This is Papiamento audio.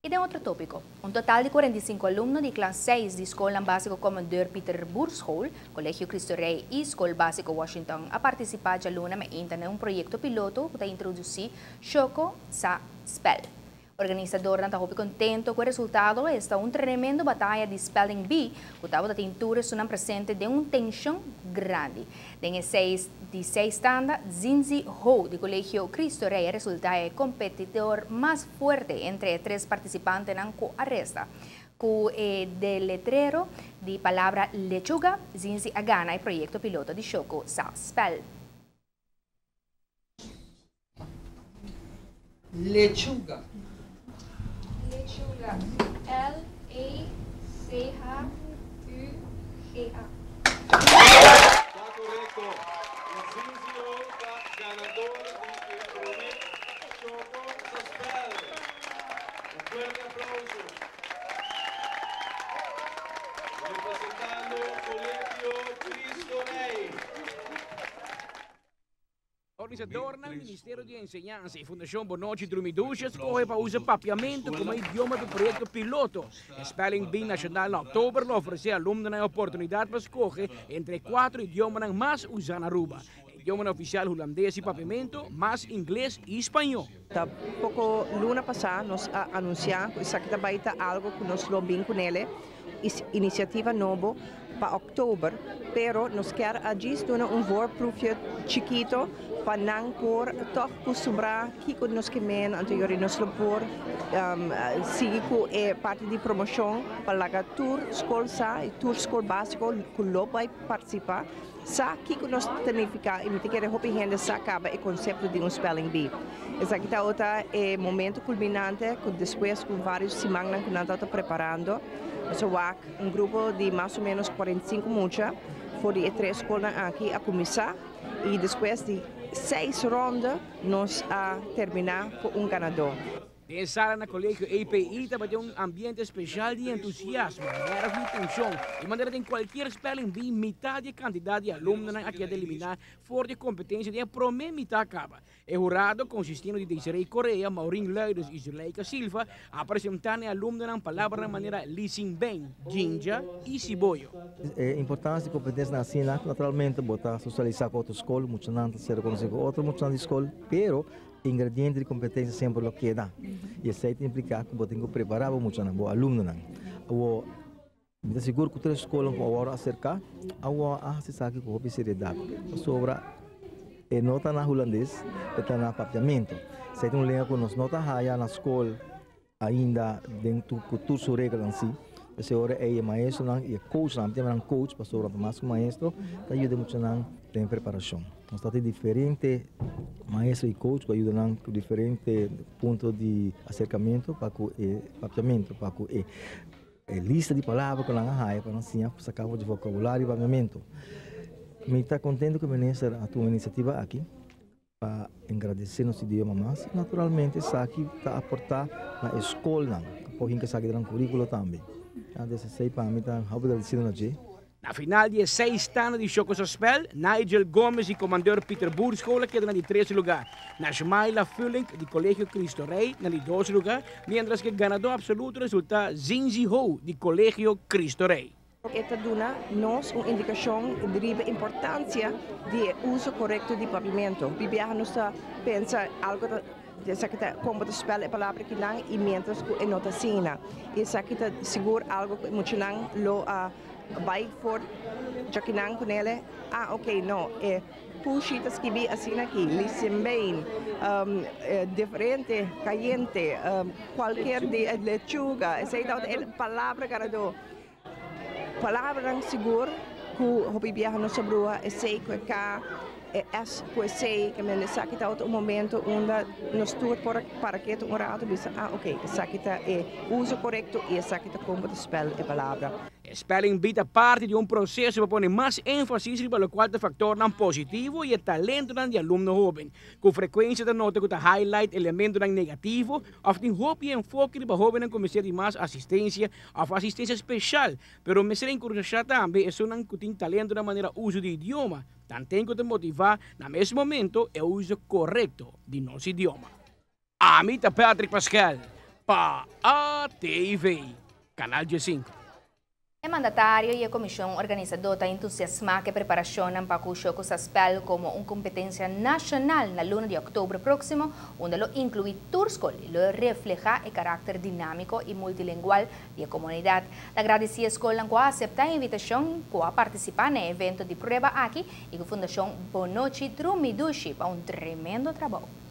I den otro tópiko, un total di 45 alumno di klas 6 di Skolnan Básiko Commandeur Pieter Boerschool, Kolegio Cristo Rey i Skol Básiko Washington a partisipá djaluna meinta na un proyekto piloto ku ta introdusí Shoko sa Spèl. Organisadornan ta hopi contento cu e resultado, esta un tremendo bataya di Spelling Bee cu tabata tin tur esunnan presente den un tension grandi. Den e seis di seis tanda, Zinzi Ho di Colegio Cristo Rey a resulta e competidor mas fuerte entre e tres participantenan cu a resta. Cu e deletrero di palabra lechuga, Zinzi a gana e proyecto piloto di Shoco sa Spel. Lechuga. Lechuga. L E C H U G A. Ta korekto. I Zinzio ta ganador di e promé Shoko sa Spel. Un fuerte aplauso. Representando Colegio Cristo Rey. Organisadornan, Ministerio di Enseñansa y Fundacion Bonochi Drumi Dushi a scoge pa usa Papiamento como idioma pa e proyecto piloto. E Spelling Bee Nacional na october lo ofrece alumnonan e oportunidad pa scoge entre e cuatro idiomanan mas usa na Aruba, e idiomanan oficial Hulandes y Papiamento, mas Ingles y Spañó. Ta poco luna pasa nos a anuncia cu esaki ta bay ta algo cu nos lo bin cunele, iniciativa nobo pa october, pero nos kier a djis duna un voorproefje chikito pa nan por toch custumbra kico nos ke men, anto yori nos lo por sigui cu e parti di promocion pa laga tur scol sa y tur scol basico cu lo bay participa sa kico nos ta nifica y mi ta kere hopi hende sa caba e concepto di un spelling bee. Esaki tabata e momento culminante cu despues cu varios simannan cu nan tabata preparando, nos a wak un grupo di mas o menos 45 mucha for di e tres scolnan aki a cuminsa y despues di seis ronde nos a termina cu un ganador. Den e sala na Colegio EPI tabatin un ambiente special di entusiasmo, nervio y tension. Di manera den cualkier spelling bee mitad di e cantidad di alumnonan a keda elimina for di e competencia den e prome mitad caba. E hurado, consistiendo di Desiree Correa, Maureen Luides y Zuleika Silva, a presenta na e alumnonan palabranan manera lisinben, djinja y siboyo. E importancia di competencianan asina, naturalmente bo ta socialisa cu otro scol, muchanan ta ser reconoci cu otro muchanan di scol, pero ingrediente di competencia semper lo keda y esey ta implica cu bo tin cu prepara bo muchanan, bo alumnonan. Awor, mi ta sigur cu tur e scolnan cu awor a acerca, awor a haci esaki cu hopi seriedad, pasobra e no ta na Hulandes, e ta na Papiamento. Esey ta un lenga cu nos no ta haya na scol ainda den tur cu tur su reglanan si. P'esey ora ey e maestronan y e coachnan, mi ta yama nan coach pasobra ta mas cu maestro, ta yuda e muchanan den preparacion. Nos ta tin diferente maestro y coach cu a yuda nan cu diferente punto di acercamento pa cu e papiamento, pa cu e lista di palabra cu nan a haya pa nan siña saca for di vocabulario di papiamento. Mi ta contento cu e minister a tuma e iniciativa aki pa engrandece nos idioma mas y naturalmente esaki ta aporta na e scolnan cu por hinca esaki den nan curiculo tambe. Antes esey pa mi ta hopi agradecido na dje. Na final di e seis tanda di Shokosospel, Nigel Gomez di Commandeur Pieter Boer School a keda na di tres lugar, Nashmaila Fullink di Colegio Cristo Rey na di dos lugar, mientras cu e ganador absoluto resulta Zinzi Ho di Colegio Cristo Rey. E ta duna nos un indicacion riba importancia di e uso corecto di papiamento. Hopi biaha nos ta pensa algo ta esaki ta con bo ta spel e palabra kinan y mientras cu e no ta asina. Y esaki ta sigur algo cu e muchanan lo a Bai for djakinan ku nele, ah ok no, e pushi ta skibi asina aki, lisimbein, diferente, kayente, kualkier di e lechuga, esei tabata e palabra ganadó. Palabranan sigur ku hopi biaha nos a bruha esei ku e ka. E S ku e C, ke men esaki tabata un momento unda nos tur por a para ketu un rato bisa, ah ok, esaki ta e uso korekto i esaki ta kon bo ta spèl e palabra. E spelling bee ta parti di un proseso pa pone mas énfasis riba lokual ta faktornan positivo i e talentonan di alumno hóben. Ku frekuensia ta nota ku ta highlight elementonan negativo òf tin hopi enfoke riba hóbennan ku mester di mas asistensia òf asistensia speshal, pero mester enkurashá tambe esunnan ku tin talento na manera uso di idioma. Tanten ku ta motivá na mes momento e uso korekto di nos idioma. Ami ta Patrick Pascal. Pa ATV, Canal 5. E mandatario i e komishon organisadó ta entusiasmá ku e preparashon pa ku Shoco Spel komo un kompetensia nashonal na luna di òktober próksimo, unda lo inkluí tur skol i lo reflehá e karakter dinámiko i multilingual di e komunidat. Ta gradisí e skol ku a aseptá e invitashon pa partisipá na e evento di prueba aki i ku Fundashon Bon Nochi Drumi Dushi pa un tremendo trabou.